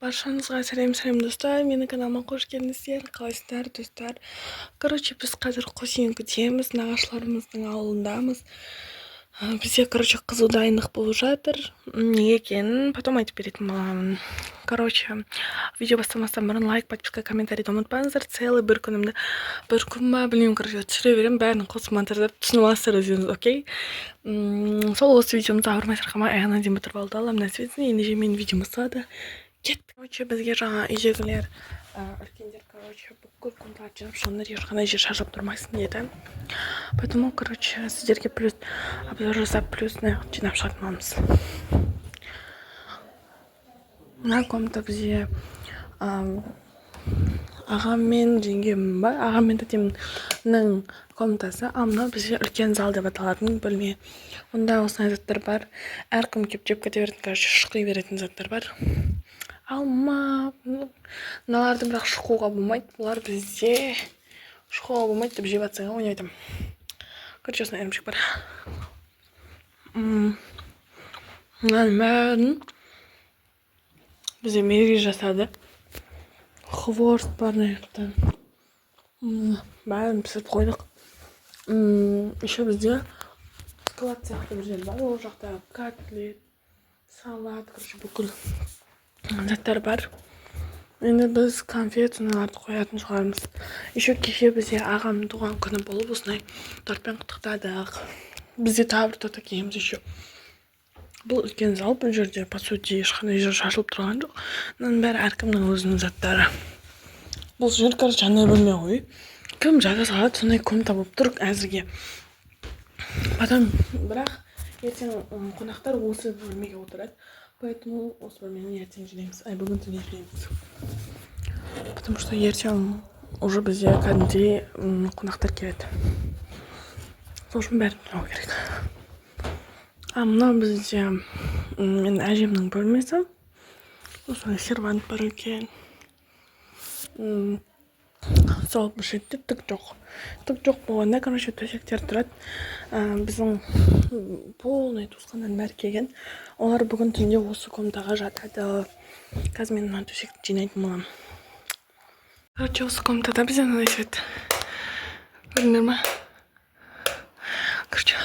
Баршаңызға сәлем, сәлем, достар! Менің каналыма қош келдіңіздер! Қалайсыздар, достар? Короче, біз қазір Қосүйеңкідеміз, нағашыларымыздың ауылындамыз. Бізде, короче, қызу дайындық болып жатыр. Неге екенін потом айтып беретін боламын. Короче, видео бастамастан бұрын лайк, подписка, комментарийді ұмытпаңыздар. Целый бір күнімді, бір күн ба, білмеймін, короче, түсіре беремін, бәрін қосып монтаждап, түсініп аласыздар өздеріңіз, окей? Сол осы видеомызды ауырмай сырқамай аяғына дейін бітіріп алды, Аллам нәсіп етсін. Ендеше менің видеом басталады, кеттік. Короче, бізге жаңа үйдегілер, үлкендер, короче, бүкіл комнаталарды жинап шығыңдар, ешқандай жер шашылып тұрмайсың деді. Поэтому, короче, сіздерге плюс обзор жасап, плюс мына жинап шығатын боламыз. Мына комната бізде ағам мен жеңгем ба, ағам мен тәтемнің комнатасы. Ал мынау бізде үлкен зал деп аталатын бөлме. Онда осындай заттар бар, әркім келіп жеп кете беретін, короче, шұқи беретін заттар бар. Алма, ну, мыналарды бірақ шұқуға болмайды. Бұлар бізде шұқуға болмайды деп жеп жатсаң, ойнап айтамын. Короче, осындай ірімшік бар. Мынаның бәрін бізде Мери жасады. Хворост бар мына жақта. Бәрін пісіріп қойдық. Еще бізде склад сияқты бір жер бар, ол жақта котлет, салат, короче, бүкіл заттар бар. Енді біз конфет, сондайларды қоятын шығармыз. Еще кеше бізде ағамның туған күні болып, осындай тортпен құттықтадық. Бізде тағы бір торт әкелгенбіз. Еще бұл үлкен зал. Бұл жерде, по сути, ешқандай жер шашылып тұрған жоқ. Мынаның бәрі әркімнің өзінің заттары. Бұл жер, короче, андай бөлме ғой, кім жата салады, сондай комната болып тұр әзірге. Потом бірақ ертең қонақтар осы бөлмеге отырады, поэтому осы бөлмені ертең жинаймыз, ай, бүгін түнде жинаймыз, потому что ертең уже бізде кәдімгідей қонақтар келеді. Сол үшін бәрін жинау керек. А мынау бізде менің әжемнің бөлмесі. Осындай сервант бар екен. Сол бұл жерде түк жоқ. Түк жоқ болғанда, короче, төсектер тұрады. Біздің полный туысқандардың бәрі келген, олар бүгін түнде осы комнатаға жатады. Қазір мен мына төсекті жинайтын боламын. Короче, осы комнатада бізде мынандай свет, көрдіңдер ма? Короче,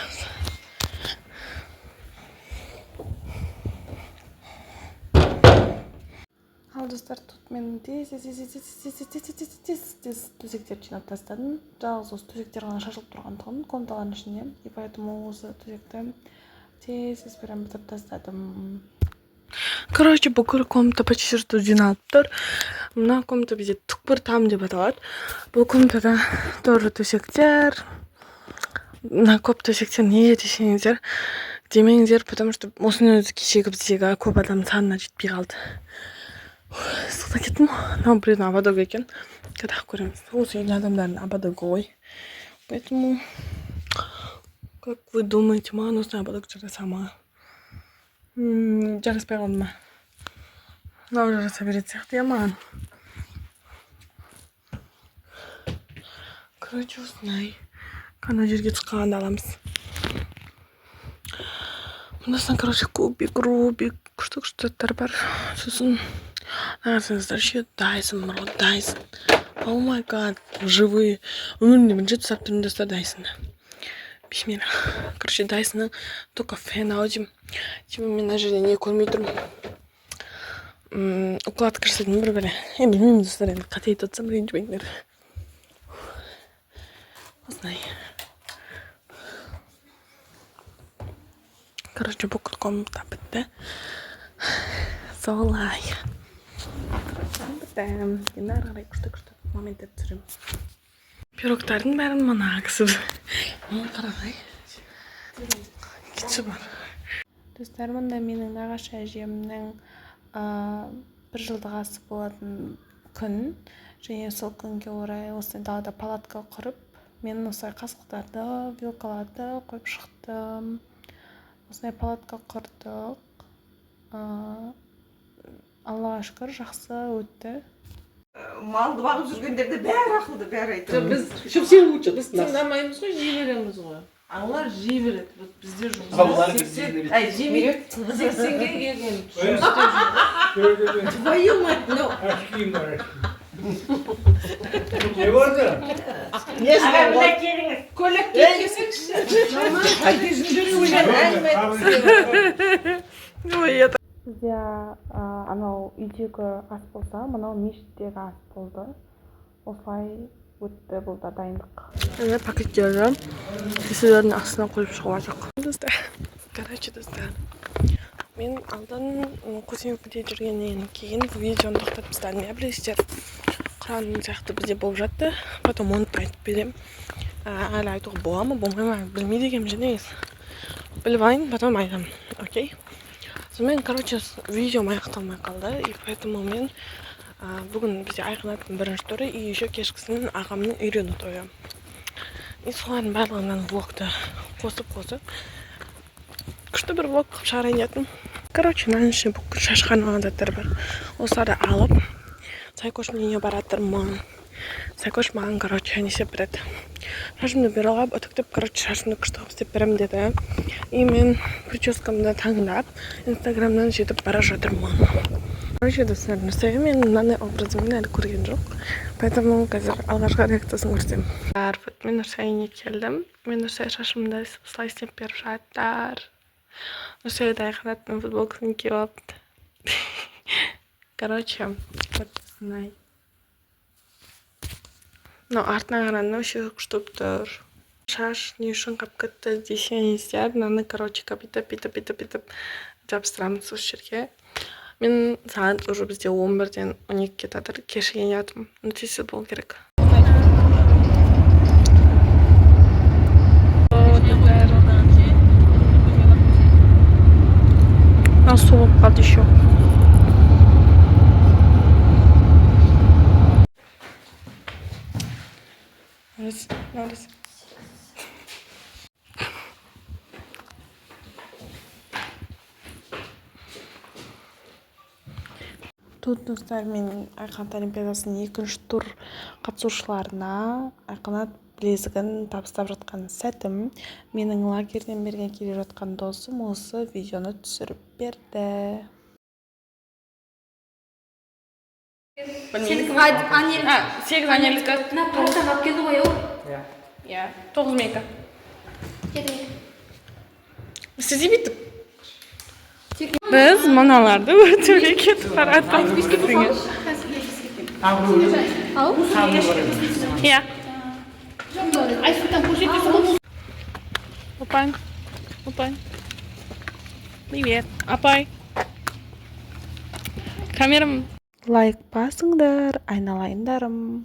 ал, достар, тут мен тез, тез, тез, тез, тез, тез, тез, тез, тез, тез төсектерді жинап тастадым. Жалғыз осы төсектер ғана шашылып тұрған тұғын комнаталардың ішінде, и поэтому осы төсекті тез, тез прям бітіріп тастадым. Короче, бүкіл комната почти что жиналып тұр. Мына комната бізде түкпір там деп аталады. Бұл комнатада тоже төсектер. Мына көп төсектер неге десеңіздер, демеңіздер, потому что осының өзі кешегі біздегі көп адам санына жетпей қалды. Ыстықтан кеттім ғой. Мынау біреудің ободогы екен, тағы көреміз. Осы үйдің адамдарының ободогы ғой. Поэтому, как вы думаете, маған осындай ободок жараса ма, жараспай қалды ма? Мынау жараса беретін сияқты, иә, маған. Короче, осындай ана жерге түсіп қалғанда аламыз. Мындасынан, короче, кубик рубик, күшті күшті заттар бар. Сосын қарасаңыздар ше, Дайсон бар ғой, Дайсон. Oh my God, живые! Өмірімде бірінші рет ұстап тұрмын, достар, Дайсонды. Бисмилля. Короче, Дайсонның только фен ау деймін. Типа мен мына жерде не көрмей тұрмын, укладка жасайтын бір бәле, енді білмеймін, достар, енді қате айтып отырсам, ренжімеңдер. Осындай, короче, бүкіл комната бітті. Солай бітті. Енді ары қарай күшті күшті моменттер түсіремін. Пирогтардың бәрін мына кісі, қарағай, кетші бар. Достар, мұнда менің нағашы әжемнің бір жылдық асы болатын күн және сол күнге орай осылай далада палатка құрып, мен осылай қасықтарды, вилкаларды қойып шықтым. Осындай палатка құрдық. Аллаға шүкір, жақсы өтті. Малды бағып жүргендерде бәрі ақылды, бәрі айтады. Біз Еще все учат біз нас. тыңдамаймыз ғой, жей береміз ғой. Аналар жей береді. Вот бізде Олар жұмыс жей береді. 80, әй, жемейді. 80-ге келген, жұмыс істеп жүр. Твою мать, ну. Очки бар, очки. Не болды? Не знаю. Көйлек киіп келсеңізші. Бізде анау үйдегі ас болса, мынау мешіттегі ас болды. Осылай өтті бұл да дайындық. Міне, пакеттерді кеселердің астына қойып шығып жатыр. Достар, короче, достар, мен алдын Қосенкіде жүргеннен кейін бұл видеоны тоқтатып тастадым, иә, білесіздер. Құран сияқты бізде болып жатты. Потом оны да айтып беремін. Әлі айтуға бола ма, болмай ма, білмейді екенмін ше негізі. Біліп алайын, потом айтамын, окей? Сонымен, короче, видеом аяқталмай қалды, и поэтому мен бүгін бізде Айқанаттың бірінші туры и еще кешкісін ағамның үйлену тойы. И солардың барлығынан влогты қосып-қосып күшті бір влог қылып шығарайын дедім. Короче, мынаның ішінде бүкіл шашқа арналған заттар бар. Осыларды алып, Сайкоштың үйіне баратырмын. Сайкош маған, короче, не істеп береді. Шашымды бұралап, үтіктеп, короче, шашымды күшті қылып істеп беремін деді. И мен прическамды таңдап, Инстаграмнан жетіп бара жатырмын. Короче, достар, Нұрсая мен мынандай образыммен әлі көрген жоқ. Поэтому қазір алғашқы реакциясын көрсетемін. Вот мен Нұрсая үйіне келдім. Мен Нұрсая шашымды осылай істеп беріп жатыр. Нұрсая да Айқанаттың футболкасын киіп алыпты. Короче, вот мынай. Мынау артына қарағанда вообще күшті болып тұр. Шаш не үшін қалып кетті десеңіздер, мынаны, короче, бүйтіп, бүйтіп, бүйтіп, бүйтіп жабыстырамыз осы жерге. Мен сағат уже бізде 11-ден 12 кетіп жатыр, кешігген жатырмын. Ну, тез болу керек. Мынау су болып қалды еще. Наурыз, Наурыз. Тут, достар, мен Айқанат олимпиадасының екінші тур қатысушыларына Айқанат білезігін табыстап жатқан сәтім. Менің лагерьден берген келе жатқан досым осы видеоны түсіріп берді. Сенікі Анель. 8 Анелікі. Мына партаға алып келді ғой, ол. Иә, 9 менікі. 7 менікі. Сіз бүйтіп. Біз мыналарды өтуге кетіп бара жатырмыз. Иә. Опай. Опай. Привет. Апай. Камерам. Лайк басыңдар, айналайындарым.